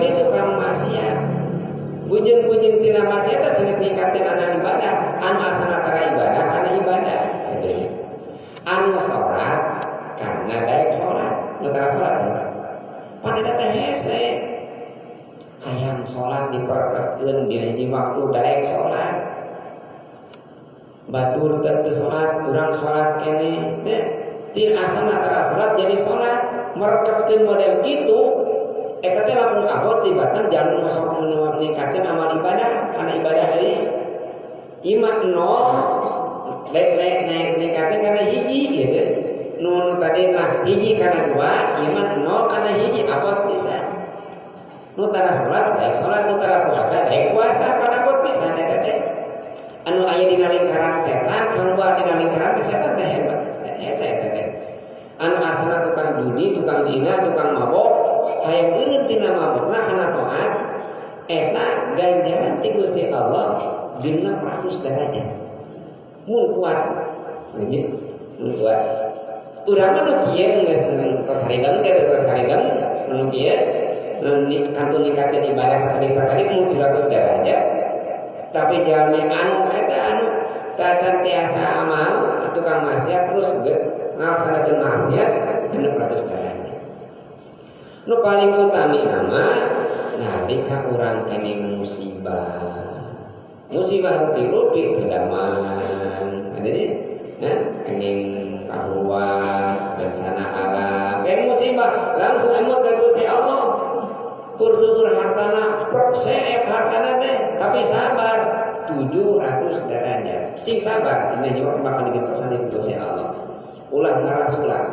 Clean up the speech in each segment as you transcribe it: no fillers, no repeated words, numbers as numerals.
Jalmi tukang maksiat, bujeng-bujeng tina maksiat teh geus ningkatkeun amal ibadah, anu asalna tara ibadah kana ibadah. Anu salat karena daek salat, nu tara salat pan eta teh hese. Hayang salat diperketkeun dina hiji waktu daek salat, batur teu salat, urang salat keneh teh. Ti asalna tara salat jadi salat, mereketkeun model kitu eta teh langkung abot tibatan jalmi sok ningkatkeun amal ibadah kana ibadah deui. Ieu nol naik naik naik ningkatkeun kana hiji gitu. Nu tadi mah hiji kana dua, ieu mah nol kana hiji, abot bisa. Nu tara salat daek salat, nu tara puasa daek puasa, pan abot pisan eta teh. Anu aya dina lingkaran setan keluar dina lingkaran setan teh hebat hese eta teh. Anu asalna tukang judi, tukang zina, tukang mabok, hayang eureun tina mabokna kana taat, eta ganjaran ti Gusti Allah 600 derajat mun kuat. Mun kuat urang mah nu kieu geus tos haridang teh, tos haridang nu kieu kantun ningkatkeun ibadah sakali-sakali mun 700 derajat. Tapi jalmi anu eta anu tacan tiasa amal, tukang maksiat, terus ngalaksanakeun maksiat 600 derajat. Nu paling utami nama nalika urang kenging musibah, musibah rupi-rupi kedaman, jadi nah, kenging karuan, bencana alam, kenging musibah langsung emut ka Gusti Allah. Kursukur hartana prok seep hartana teh, tapi sabar 700 derajat. Cing sabar ini juga bakal digentosan di Gusti Allah, ulah ngarasulah.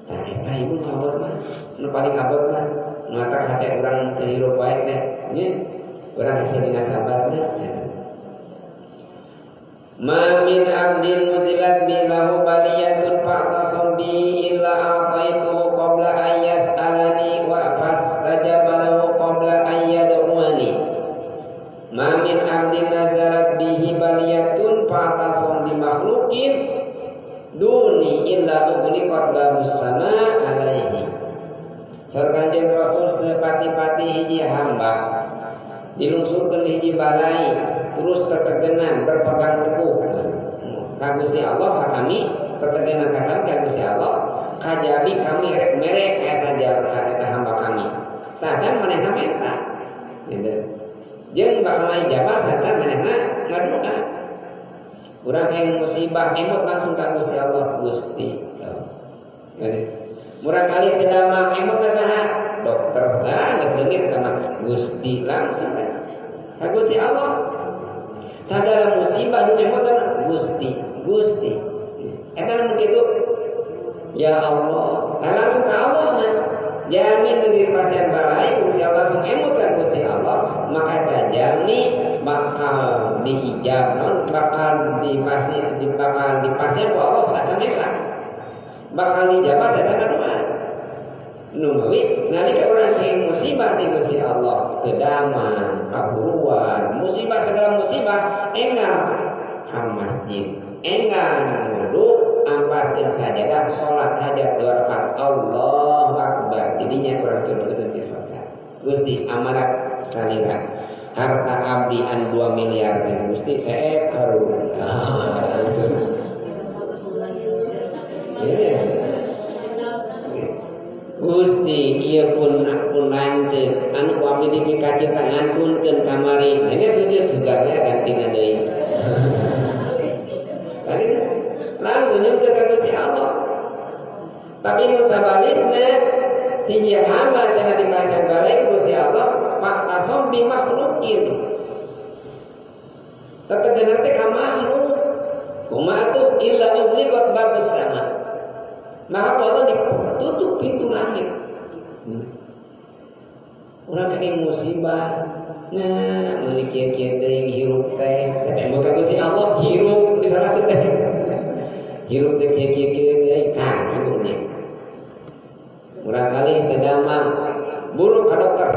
Tah eta ibu abot mah nu paling abot mah nu matak hate urang teu hirup wae teh nya, urang hese dina sabarna. Ma min abdin nuzilat bi lahu baliyatun fa'tasam bi illa a'taitu qabla an yas'alani wa fastajaba lahu qabla an yad'uani. Ma min abdin nazalat bihi baliyatun fa'tasam bi makhluqin duni illa ughliqat babus sama alaihi. Saur Kanjeng Rasul, sepati-pati hiji hamba dilungsurkeun hiji balai, terus tetegenan berpegang teguh ka Gusti Allah ka kami, tetegenan ka kami ka Gusti Allah, kajabi kami rek mere ka eta jalma, eta hamba kami, sacan manehna menta gitu, jeung bakal ijabah sacan manehna ngadoa. Urang yang musibah emot langsung ka Gusti Allah, Gusti gitu. Murang kali teu damang emot ka saha? Dokter lah geus leungit eta mah. Gusti langsung ka Gusti Allah. Segala musibah nu emotan Gusti, Gusti eta nu kitu, ya Allah. Nah, langsung ke Allah nah jamin nu dipasihan balai Gusti Allah, langsung emot ka Gusti Allah, maka eta jalmi bakal diijab non bakal dipasi di bakal dipasihan ku Allah sacan eta, bakal dijabah sacan doa. Numawi nalika urang yang musibah ti Gusti Allah, kedaman, kaburuan, musibah, segala musibah, enggal ka masjid, enggal wudu, amparkeun sajadah, salat hajat dua rakaat, Allahu akbar, jadinya kurang curut ti salat. Gusti, amanat salira harta abdi an 2 miliar teh Gusti seep karun. Ini Gusti, ieu pun pun lanceuk anu ku abdi dipikacinta ngantunkeun kamari. Nah, ini sujud juga ya, gantina deui. Kan itu langsung nyungkeun ka Gusti Allah. Tapi nu sabalikna, hiji hamba cenah dipasihan balai Gusti Allah, fa'tasom bi makhluqin, tetegener teh ka makhluk, kumaha tuh? Illa ughliqat babus sama, maka Allah ditutup pintu langit. Urang kenging musibah, nah mun kieu-kieu teuing hirup teh, teh ka Gusti Allah, hirup disalahkeun teh, hirup teh kieu-kieu teuing. Ah, ibu nya murang kali teu damang, buru ka dokter.